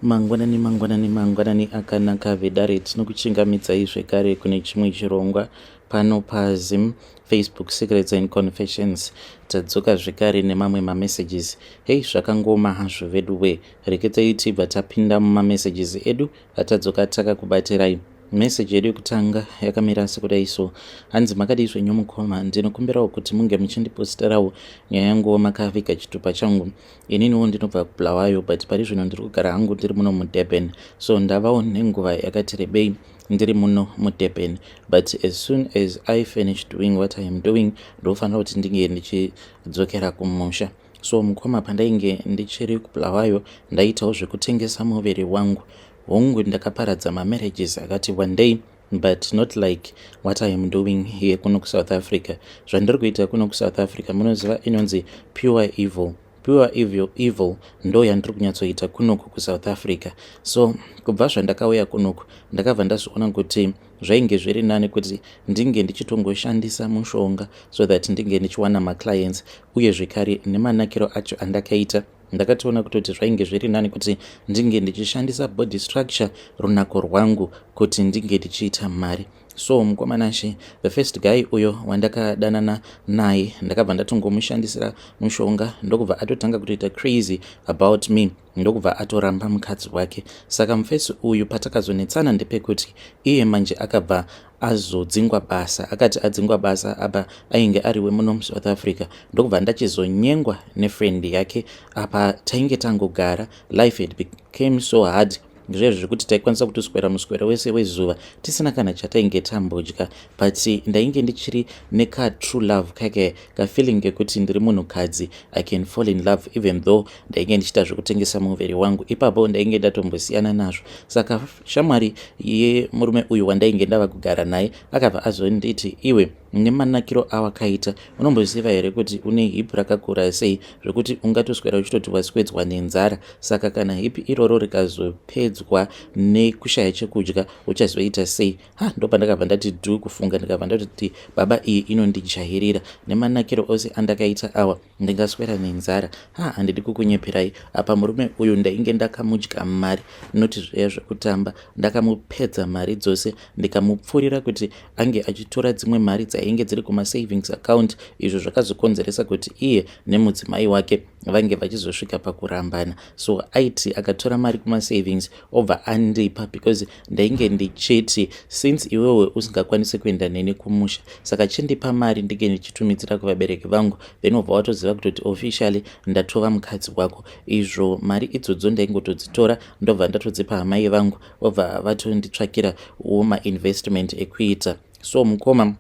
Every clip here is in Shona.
Mangwanani mangwanani mangwanani akanaka vedare, tinokuchingamidzai zvekare kune chimwe chirongwa pano paZim Facebook Secrets and Confessions. Tadzoka zvekare nemamwe mamessages. Hei, zvakangoma hazvo vedu we. Rekedzai tibva tapinda mumamessages edu atadzoka takakubatirai. Message yedu yekutanga yakamira sekudai so. Hanzi, "Makadii zvenyu mukoma? Ndinokumbirawo kuti munge muchindiposterawo nyaya yanguwo makaviga chitupa changu. Ininiwo ndinobva kuBulawayo, but pari zvino ndiri kugara hangu ndiri muno muDurban. So ndavawo nenguva yakati rebei ndiri muno muDurban, but as soon as I finish doing what I am doing, ndofanira kuti ndinge ndichidzokera kumusha. So mukoma, pandainge ndichiri kuBulawayo, ndaitawo zvekutengesa muviri wangu. Hongu, ndakaparadza mamarriages akati one day, but not like what I am doing here kuno kuSouth Africa. Zvandiri kuita kuno kuSouth Africa, munoziva inonzi pure evil. Pure evil, evil ndo yandiri kunyatsoita kunoku kuSouth Africa. So kubva zvandakauya kunoku, ndakabva ndazoona kuti zvainge zviri nani kuti ndinge ndichitongoshandisa mushonga so that ndinge ndichiwana maclients. Uye zvekare nemanakiro acho andakaita, ndakatoona kutoti zvainge zviri nani kuti ndinge ndichishandisa body structure, runako rwangu, kuti ndinge ndichiita mari. So mukomanashe, the first guy uyo wandakadanana naye, ndakabva ndatongomushandisira mushonga, ndokubva atotanga kutoita crazy about me, ndokubva atoramba mukadzi wake. Saka mufesi uyu, patakazonetsana ndepekuti iye manje akabva azodzingwa basa. Akati adzingwa basa, apa ainge ari wemuno muSouth Africa, ndokubva ndachizonyengwa nefriend yake. Apa tainge tangogara, life had became so hard zvezvo zvekuti taikwanisa kutoswera muswero wese wezuva tisina kana chatainge tambodya. But ndainge ndichiri nekatrue love kake, kafeeling kekuti ndiri munhukadzi, I can fall in love, even though ndainge ndichiita zvekutengesa muviri wangu. Ipapo ndainge ndatombosiyana nazvo. Saka shamwari yemurume uyu wandainge ndava kugara naye akabva azonditi, 'Iwe, nemanakiro awakaita, unomboziva here kuti une hip rakakura sei, zvekuti ungatoswera uchitoti waswedzwa nenzara? Saka kana hip iroro rikazopedzwa nekushaya chekudya, uchazoita sei?' Ha, ndopandakabva ndati dhu kufunga, ndikabva ndatoti, 'Baba iyi inondijairira. Nemanakiro ose andakaita awa, ndingaswera nenzara? Ha, handidi kukunyeperai. Apa murume uyu ndainge ndakamudya mari, noti zveya zvekutamba. Ndakamupedza mari dzose, ndikamupfurira kuti ange achitora dzimwe mari dzainge dziri kumasavings account, izvo zvakazokonzeresa kuti iye nemudzimai wake vange vachizosvika pakurambana. So aiti akatora mari kumasavings, obva andipa, because ndainge ndichiti, since iwewe usingakwanisi kuenda neni kumusha, saka chindipa mari ndinge ndichitumidzira kuvabereki vangu, then obva watoziva kutoti officially ndatova mukadzi wako. Izvo mari idzodzo ndaingotodzitora, ndobva ndatodzipa amai vangu, vobva vatonditsvakira wo mainvestment ekuita. So mukoma,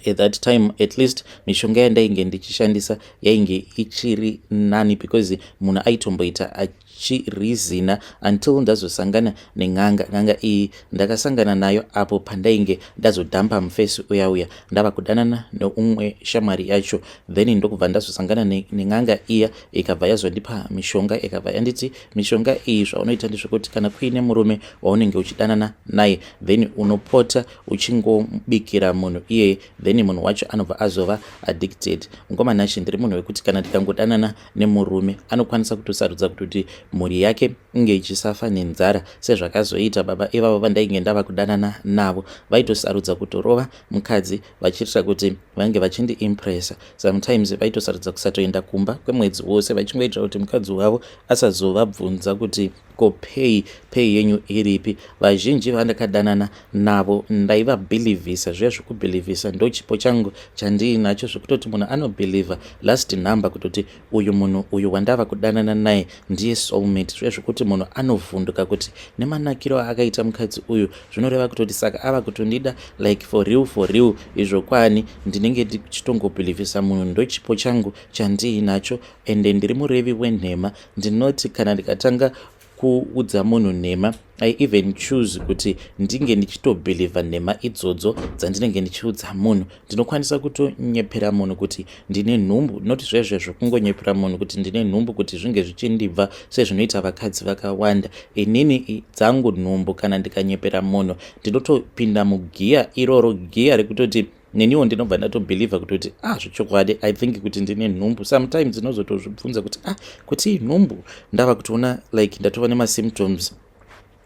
at that time at least mishonga yandainge ndichishandisa yainge ichiri nani, because munhu aitomboita achirizina until ndazosangana nen'anga. N'anga iyi ndakasangana nayo apo pandainge ndazodhampa mufesi uya uya, ndava kudanana neumwe shamwari yacho. Then ndokubva ndazosangana nen'anga iya, ikabva yazondipa mishonga, ikabva yanditi, mishonga iyi, zvaunoita ndezvekuti kana kuine murume waunenge uchidanana naye, then unopota uchingobikira munhu iyeye, then munhu wacho anobva azova addicted. Mukoma Nashe, ndiri munhu wekuti kana ndikangodanana nemurume, anokwanisa kutosarudza kutoti mhuri yake inge ichisafa nenzara, sezvakazoita baba ivavo vandainge ndava kudanana navo. Vaitosarudza kutorova mukadzi vachiitira kuti vange vachindiimpressa. Sometimes vaitosarudza kusatoenda kumba kwemwedzi wose, vachingoitira kuti mukadzi wavo asazovabvunza kuti, ko pay yenyu iripi? Vazhinji vandakadanana navo ndaivabhilivhisa. Zviya zvekubhilivhisa ndo chipo changu chandiinacho, zvekutoti munhu anobhilivha last number kutoti uyu munhu uyu wandava kudanana naye ndiye soulmate. Zviya zvekuti munhu anovhunduka kuti nemanakiro aakaita mukadzi uyu, zvinoreva kutoti saka ava kutondida like for real, for real. Izvo kwani ndinenge ndichitongobhilivhisa munhu, ndo chipo changu chandiinacho. Ende ndiri murevi wenhema. Ndinoti kana ndikatanga kuudza munhu nhema, I even choose kuti ndinge ndichitobhilivha nhema idzodzo dzandinenge ndichiudza munhu. Ndinokwanisa kutonyepera munhu kuti ndine nhumbu, noti zvezvezvo kungonyepera munhu kuti ndine nhumbu kuti zvinge zvichindibva, sezvinoita vakadzi vakawanda. Inini dzangu nhumbu, kana ndikanyepera munhu, ndinotopinda mugiya iroro, giya rekutoti Neniwo ndinobva ndatobhilivha kutoti, ah, zvechokwadi, I think kuti ndine nhumbu. Sometimes ndinozotozvibvunza kuti, ah, kuti inhumbu? Ndava kutoona like ndatova nemasymptoms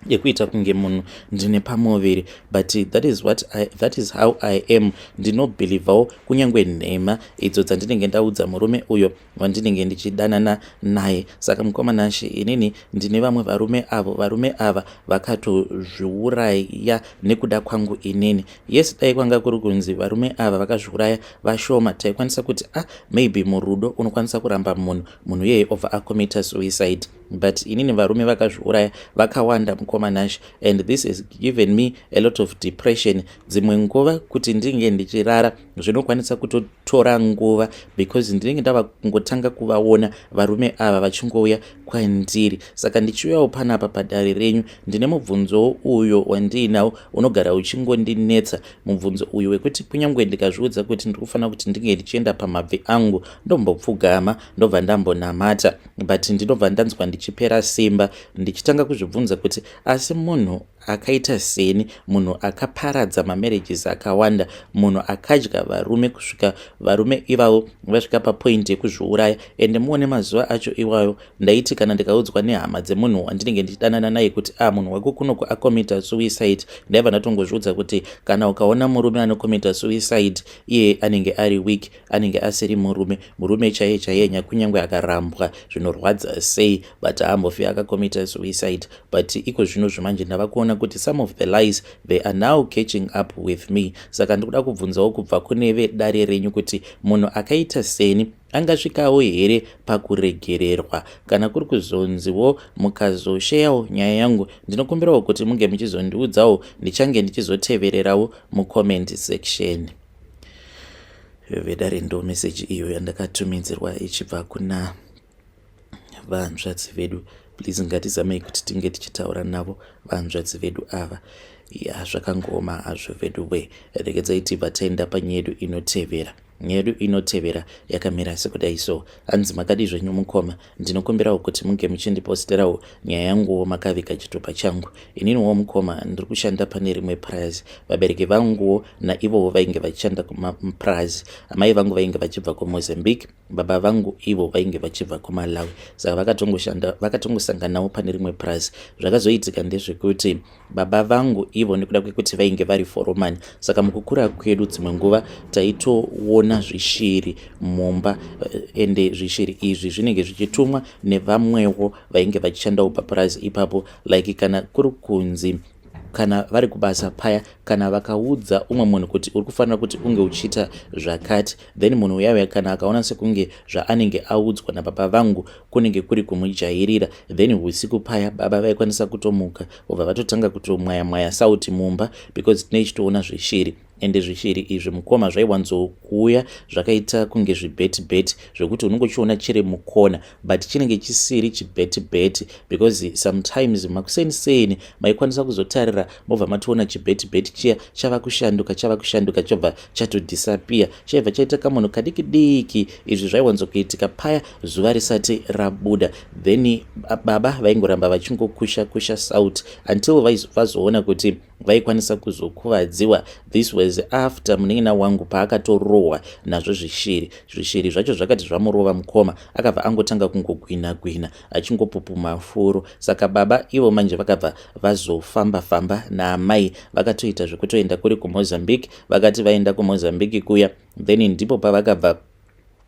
ekuita kunge munhu ndine pamuviri, but that is how I am. Ndinobhilivhawo kunyange nhema idzo dzandinenge ndaudza murume uyo wandinenge ndichidanana naye. Saka mukoma Nashe, inini ndine vamwe varume avo, varume ava vakatozviuraya nekuda kwangu inini. Yes, dai kwanga kuri kunzi varume ava vakazviuraya vashoma, taikwanisa kuti, ah, maybe murudo unokwanisa kuramba munhu, munhu iyeye obva acommita suicide. But inini varume vakazviuraya vakawanda, mukoma Nashe, and this has given me a lot of depression. Dzimwe nguva kuti ndinge ndichirara zvinokwanisa kutotora nguva because ndinenge ndava kungotanga kuvaona varume ava vachingouya kwandiri. Saka ndichiuyawo panapa padare renyu, ndine mubvunzowo uyo wandiinawo unogara uchingondinetsa, mubvunzo uyu wekuti kunyange ndikazviudza kuti ndiri kufanira kuti ndinge ndichienda pamabvi angu, ndombopfugama, ndobva ndambonamata, but ndinobva ndanzwa ndichipera simba, ndichitanga kuzvibvunza kuti asi munhu akaita seni, munhu akaparadza mamarriages akawanda, munhu akadya varume kusvika varume ivavo vasvika papoint yekuzviuraya. Ende muone, mazuva acho iwayo ndaiti kana ndikaudzwa nehama dzemunhu wandinenge ndichidanana naye kuti, ah, munhu wako kunoku acommita suicide, ndaibva ndatongozviudza kuti kana ukaona murume anocommita suicide, iye anenge ari weak, anenge asiri murume. Murume chaiye chaiye, kunyange akarambwa zvinorwadza sei, but haambofi akacommita suicide. But iko zvino zvimanje ndava kuona kuti some of the lies, they are now catching up with me. Saka ndikuda kubvunzawo kubva kune vedare renyu kuti munhu akaita seni angasvikawo here pakuregererwa? Kana kuri kuzonziwo mukazosheyawo nyaya yangu, ndinokumbirawo kuti munge muchizondiudzawo, ndichange ndichizotevererawo mucomment section. Vedare, ndo meseji iyo yandakatumidzirwa ichibva kuna vanzvadzi vedu. Please, ngatizamei kuti tinge tichitaura navo vanzvadzi vedu ava. Ya, zvakangoma hazvo vedu we. Regedzai tibva taenda panyaya yedu inotevera. Nyaya yedu inotevera yakamira sekudai so. Hanzi, "Makadi zvenyu mukoma? Ndinokumbirawo kuti munge muchindiposterawo nyaya yanguwo makaviga chitupa changu. Ininiwo mukoma ndiri kushanda pane rimwe purazi. Vabereki vanguwo naivowo vainge vachishanda kumapurazi. Amai vangu vainge vachibva kuMozambique, baba vangu ivo vainge vachibva kuMalawi, saka vakatongoshanda, vakatongosanganawo pane rimwe purazi. Zvakazoitika ndezvekuti baba vangu ivo, nekuda kwekuti vainge vari foromani, saka mukukura kwedu dzimwe nguva taitoona zvishiri mumba, ende zvishiri izvi zvinenge zvichitumwa nevamwewo vainge vachishandawo papurazi ipapo. Like kana kuri kunzi kana vari kubasa paya, kana vakaudza umwe munhu kuti uri kufanira kuti unge uchiita zvakati, then munhu uyauya kana akaona sekunge zvaanenge audzwa nababa vangu kunenge kuri kumujairira, then usiku paya baba vaikwanisa kutomuka, vobva vatotanga kutomwaya mwaya sauti mumba, because tinei chitoona zvishiri. Ende zvishiri izvi, mukoma, zvaiwanzokuuya zvakaita kunge zvibheti bheti, zvekuti unongochiona chiri mukona, but chinenge chisiri chibheti bheti, because sometimes makuseni maikwanisa kuzotarira, mobva matoona chibheti bheti chiya chava kushanduka, chava kushanduka, chobva chatodisappear, chaibva chaita kamunhu kadiki diki. Izvi zvaiwanzokuitika paya zuva risati rabuda. Then baba vaingoramba vachingokusha kusha sauti until vazoona kuti vaikwanisa kuzokuvadziwa. This was after munin'ina wangu paakatorohwa nazvo zvishiri. Zvishiri zvacho zvakati zvamurova, mukoma, akabva angotanga kungogwina gwina, achingopupuma furo. Saka baba ivo manje vakabva vazofamba famba naamai, vakatoita zvekutoenda kuri kuMozambique. Vakati vaenda kuMozambique kuya, then ndipo pavakabva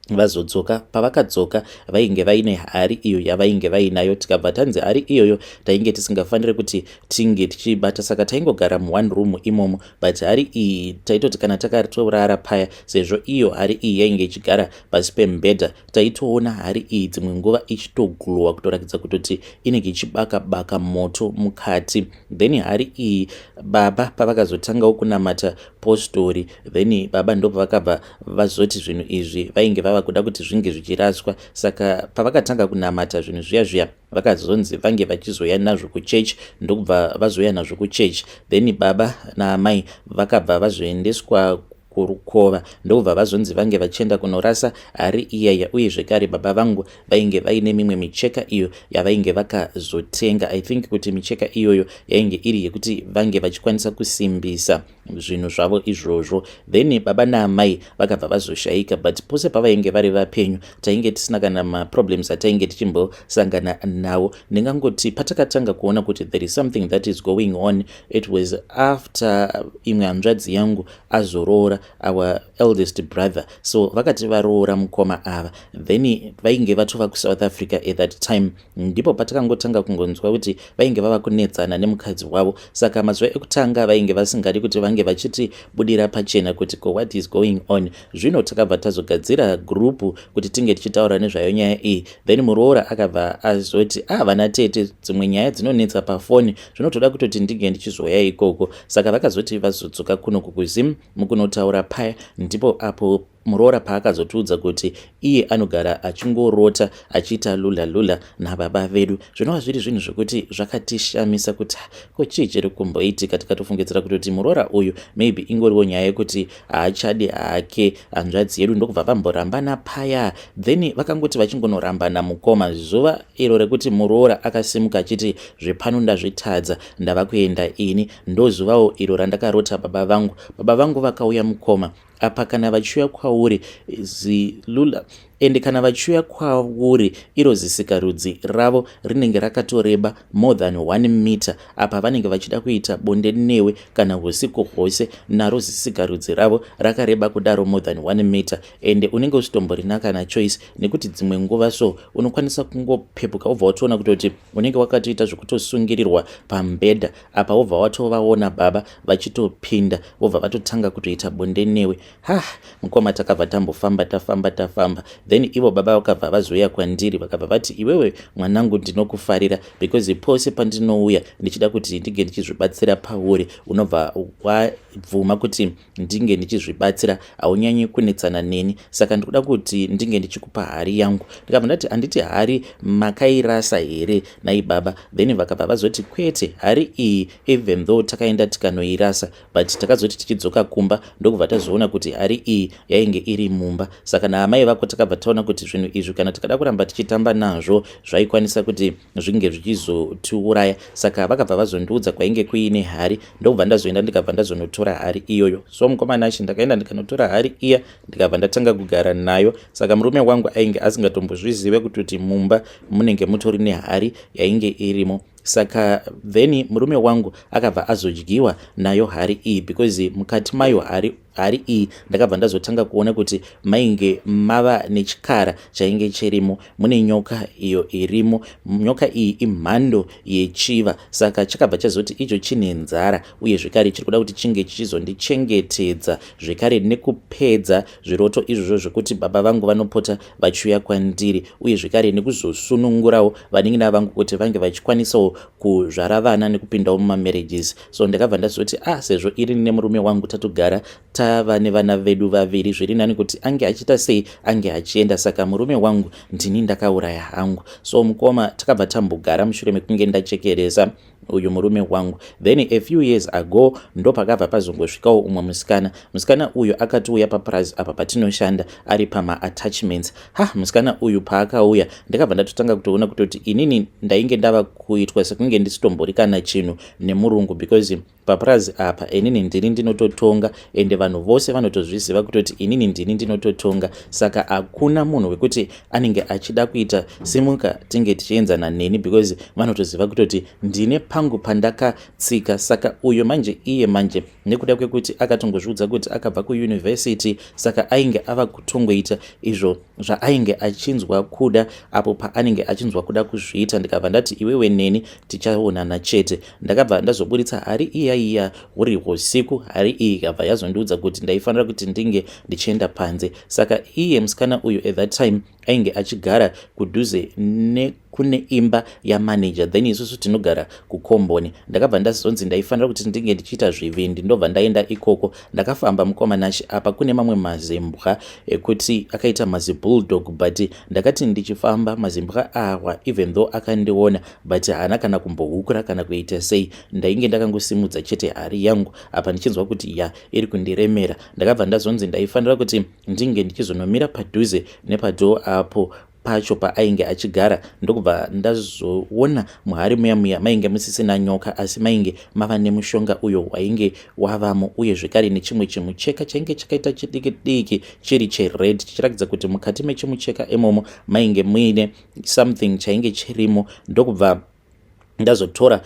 vazodzoka. Pavakadzoka vainge vaine hari iyo yavainge vainayo. Tikabva tanzi hari iyoyo tainge tisingafaniri kuti tinge tichiibata, saka taingogara muone room imomo. But hari iyi taitoti kana takatorara paya, sezvo iyo hari iyi yainge ichigara pasi pemubhedha, taitoona hari iyi dzimwe nguva ichitoglowa, kutoratidza kutoti inenge ichibaka baka moto mukati. Then hari iyi, baba pavakazotangawo kunamata postori, then baba ndopavakabva vazoti zvinhu izvi vainge vava kuda kuti zvinge zvichiraswa. Saka pavakatanga kunamata, zvinhu zviya zviya vakazonzi vange vachizoya nazvo kuchechi, ndokubva vazoya nazvo kuchechi. Then baba naamai vakabva vazoendeswa. Kurukova ndokubva vazonzi vange vachienda kunorasa hari iyaya uye zvekare baba vangu vainge vaine mimwe micheka iyo yavainge vakazotenga. I think kuti micheka iyoyo yainge iri yekuti vange vachikwanisa kusimbisa zvinhu zvavo izvozvo. Then baba naamai vakabva vazoshaika, but pose pavainge vari vapenyu tainge tisina kana maproblems atainge tichimbosangana nawo. Ndingangoti patakatanga kuona kuti there is something that is going on, it was after imwe hanzvadzi yangu azoroora our eldest brother. So vakati varoora mukoma ava, then vainge vatova kuSouth Africa at that time. Ndipo patakangotanga kungonzwa kuti vainge vava kunetsana nemukadzi wavo. Saka mazuva ekutanga vainge vasingadi kuti vange vachitibudira pachena kuti ko what is going on. Zvino takabva tazogadzira gurupu kuti tinge tichitaura nezvayo nyaya iyi. Then muroora akabva azoti, "A ah, vana tete, dzimwe nyaya dzinonetsa pafoni, zvinotoda kutoti ndinge ndichizoya ikoko." Saka vakazoti vazodzoka kuno kuZim, mukunotaura paya ndipo apo muroora paakazotiudza kuti iye anogara achingorota achiita lula lula nababa vedu, zvinova zviri zvinhu zvekuti zvakatishamisa kuti ko chii chiri kumboitika. Tikatofungidzira kutoti muroora uyu maybe ingoriwo nyaya yekuti haachadi hake hanzvadzi yedu, ndokubva vamborambana paya. Then vakangoti vachingonorambana mukoma, zuva iro rekuti muroora akasimuka achiti, "Zvepano ndazvitadza, ndava kuenda ini," ndozuvawo iro randakarota baba vangu. Baba vangu vakauya mukoma. Apa kana vachiuya kwauri zilula, ende kana vachiuya kwauri iro zisikarudzi ravo rinenge rakatoreba more than 1 meter. Apa vanenge vachida kuita bonde newe kana usiku hwose naro zisikarudzi ravo rakareba kudaro, more than 1 meter, ende unenge usitomborina kana choice, nekuti dzimwe nguva so unokwanisa kungopepuka wobva watoona kutoti unenge wakatoita zvekutosungirirwa pambedha. Apa wobva watovaona baba vachitopinda, vobva vatotanga kutoita bonde newe. Ha, mukoma, takabva tambofamba, tafamba, tafamba. Then ivo baba vakabva vazouya kwandiri, vakabva vati, "Iwewe mwanangu, ndinokufarira because pose pandinouya ndichida kuti ndinge ndichizvibatsira pauri, unobva wabvuma kuti ndinge ndichizvibatsira, haunyanyi kunetsana neni. Saka ndikuda kuti ndinge ndichikupa hari yangu." Ndikabva ndati, "Handiti hari makairasa here nai baba?" Then vakabva vazoti, "Kwete, hari iyi even though takaenda tikanoirasa, but takazoti tichidzoka kumba ndokubva tazoona kuti hari iyi yainge iri mumba. Saka naamai vako takabva taona kuti zvinhu izvi kana tikada kuramba tichitamba nazvo zvaikwanisa kuti zvinge zvichizotiuraya. Saka vakabva vazondiudza kwainge kuine hari, ndokubva ndazoenda, ndikabva ndazonotora hari iyoyo." So mukoma Nashe, ndakaenda ndikanotora hari iya, ndikabva ndatanga kugara nayo. Saka murume wangu ainge asingatombozvizive kutoti mumba munenge mutori nehari yainge irimo. Saka then murume wangu akabva azodyiwa nayo hari iyi, because mukati mayo hari iyi ndakabva ndazotanga kuona kuti mainge mava nechikara chainge chirimo, mune nyoka iyo irimo. Nyoka iyi imhando yechiva. Saka chakabva chazoti icho chine nzara, uye zvekare chiri kuda kuti chinge chichizondichengetedza zvekare nekupedza zviroto izvozvo zvekuti baba vangu vanopota vachiuya kwandiri, uye zvekare nekuzosunungurawo vanin'ina vangu kuti vange vachikwanisawo kuzvara vana nekupindawo mumamarriages. So ndakabva ndazoti, ah, sezvo iri nemurume wangu tatogara tava nevana vedu vaviri, zviri nani kuti ange achiita sei, ange achienda. Saka murume wangu ndini ndakauraya hangu. So mukoma, takabva tambogara mushure mekunge ndachekeresa uyu murume wangu. Then a few years ago ndopakabva pazongosvikawo umwe musikana. Musikana uyu akatiuya papurazi apa patinoshanda ari pamaattachments. Ha, musikana uyu paakauya ndakabva ndatotanga kutoona kutoti inini ndainge ndava kuitwa sekunge ndisitombori kana chinhu nemurungu, because papurazi apa inini ndini ndinototonga, ende vanhu vose vanotozviziva kutoti inini ndini ndinototonga. Saka hakuna munhu wekuti anenge achida kuita simuka tinge tichienzana neni, because vanotoziva kutoti ndine pangu pandakatsika. Saka uyo manje, iye manje nekuda kwekuti akatongozviudza kuti akabva kuyunivhesity, saka ainge ava kutongoita izvo zvaainge achinzwa kuda apo paanenge achinzwa kuda kuzviita. Ndikabva ndati, "Iwewe neni tichaonana chete." Ndakabva ndazoburitsa hari iya iya huri usiku. Hari iyi ikabva yazondiudza kuti ndaifanira kuti ndinge ndichienda panze. Saka iye musikana uyu at that time ainge achigara kudhuze. Kune imba yamanager, then isusu tinogara kukomboni. Ndakabva ndazonzi ndaifanira kuti ndinge ndichiita zvivindi, ndobva ndaenda ikoko. Ndakafamba, mukoma Nashe. Apa kune mamwe mazimbwa ekuti akaita mazibulldog, but ndakati ndichifamba, mazimbwa awa, even though akandiona, but haana kana kumbohukura kana kuita sei. Ndainge ndakangosimudza chete hari yangu, apa ndichinzwa kuti ya, iri kundiremera. Ndakabva ndazonzi ndaifanira kuti ndinge ndichizonomira padhuze nepadoor apo pacho paainge achigara. Ndokubva ndazoona muhari muya muya mainge musisina nyoka, asi mainge mava nemushonga uyo wainge wavamo, uye zvekare nechimwe chimucheka chainge chakaita chidiki diki, chiri chered, chichiratidza kuti mukati mechimucheka imomo mainge muine something chainge chirimo. Ndokubva ndazotora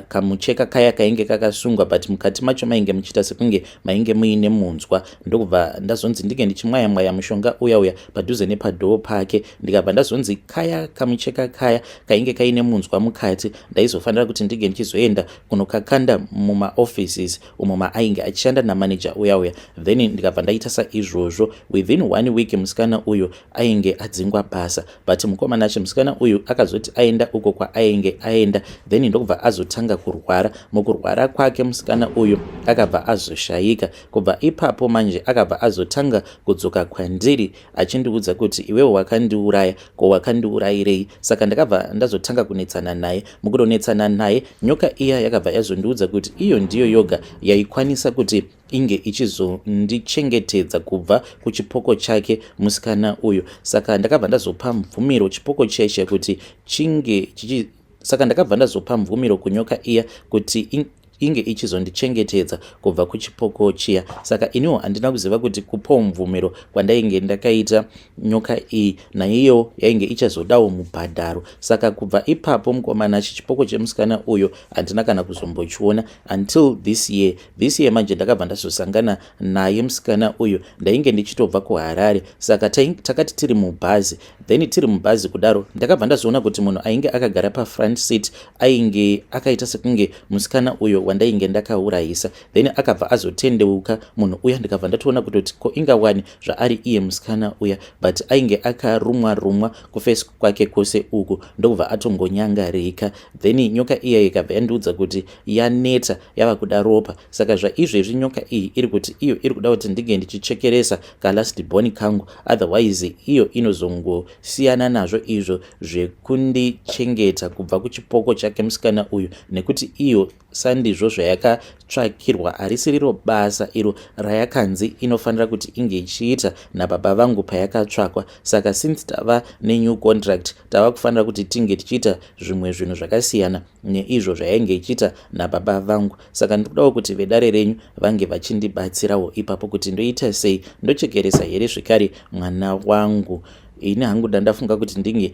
kamucheka kaya kainge kakasungwa, but mukati macho mainge muchiita sekunge mainge muine munzwa. Ndokubva ndazonzi ndinge ndichimwaya mwaya mushonga uya uya padhuze nepadoor pake. Ndikabva ndazonzi kaya kamucheka kaya kainge kaine munzwa mukati, ndaizofanira kuti ndinge ndichizoenda kunokakanda mumaoffices umo maainge achishanda namanager uya uya. Then ndikabva ndaita saizvozvo. Within one week musikana uyu ainge adzingwa basa. But mukoma Nashe, musikana uyu akazoti aenda uko kwaainge aenda, then ndokubva azotanga kurwara. Mukurwara kwake musikana uyu akabva azoshayika. Kubva ipapo manje akabva azotanga kudzoka kwandiri achindiudza kuti, "Iwewe wakandiuraya, ko wakandiurayirei?" Saka ndakabva ndazotanga kunetsana naye. Mukutonetsana naye, nyoka iya yakabva yazondiudza kuti iyo ndiyo yoga yaikwanisa kuti inge ichizondichengetedza kubva kuchipoko chake musikana uyu. Saka ndakabva ndazopa mvumiro chipoko cheshe kuti chinge chichi saka ndakabva ndazopa mvumiro kunyoka iya kuti inge ichizondichengetedza kubva kuchipoko chiya. Saka iniwo handina kuziva kuti kupawo mvumiro kwandainge ndakaita nyoka iyi, naiyo yainge ichazodawo mubhadharo. Saka kubva ipapo, mukoma Nashe, chipoko chemusikana uyo handina kana kuzombochiona until this year. This year manje ndakabva ndazosangana naye musikana uyu. Ndainge ndichitobva kuHarare, saka takati tiri mubhazi, then tiri mubhazi kudaro, ndakabva ndazoona kuti munhu ainge akagara pafront seat ainge akaita sekunge musikana uyo wandainge ndakaurayisa. Then akabva azotendeuka munhu uya, ndikabva ndatoona kutoti ko, ingawani zvaari iye musikana uya, but ainge akarumwa rumwa kuface kwake kwose uku, ndokubva atongonyangarika. Then nyoka iya ikabva yandiudza kuti yaneta, yava kuda ropa. Saka zvaizvezvi nyoka iyi iri kuti iyo iri kuda kuti ndinge ndichichekeresa kalast born kangu, otherwise iyo inozongosiyana nazvo izvo zvekundichengeta kubva kuchipoko chake musikana uyu, nekuti iyo sandizvo zvayakatsvakirwa, harisiriro basa iro rayakanzi inofanira kuti inge ichiita nababa vangu payakatsvakwa. Saka since tava nenew contract, tava kufanira kuti tinge tichiita zvimwe zvinhu zvakasiyana neizvo zvayainge ichiita nababa vangu. Saka ndikudawo kuti vedare renyu vange vachindibatsirawo ipapo kuti ndoita sei, ndochekeresa here zvekare mwana wangu? Ini hangu ndandafunga kuti ndinge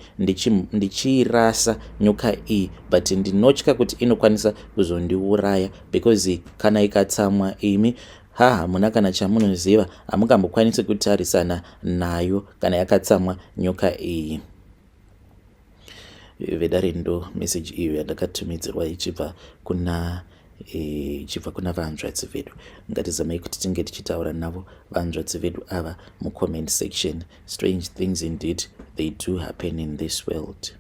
ndichiirasa nyoka iyi, but ndinotya kuti inokwanisa kuzondiuraya, because kana ikatsamwa, imi ha, hamuna kana chamunoziva, hamungambokwanisi kutarisana nayo kana yakatsamwa nyoka iyi. Vedare, ndo meseji iyo yandakatumidzirwa ichibva kuna vanzvadzi vedu. Ngatizamai kuti tinge tichitaura navo vanzvadzi vedu ava mucomment section. Strange things indeed, they do happen in this world.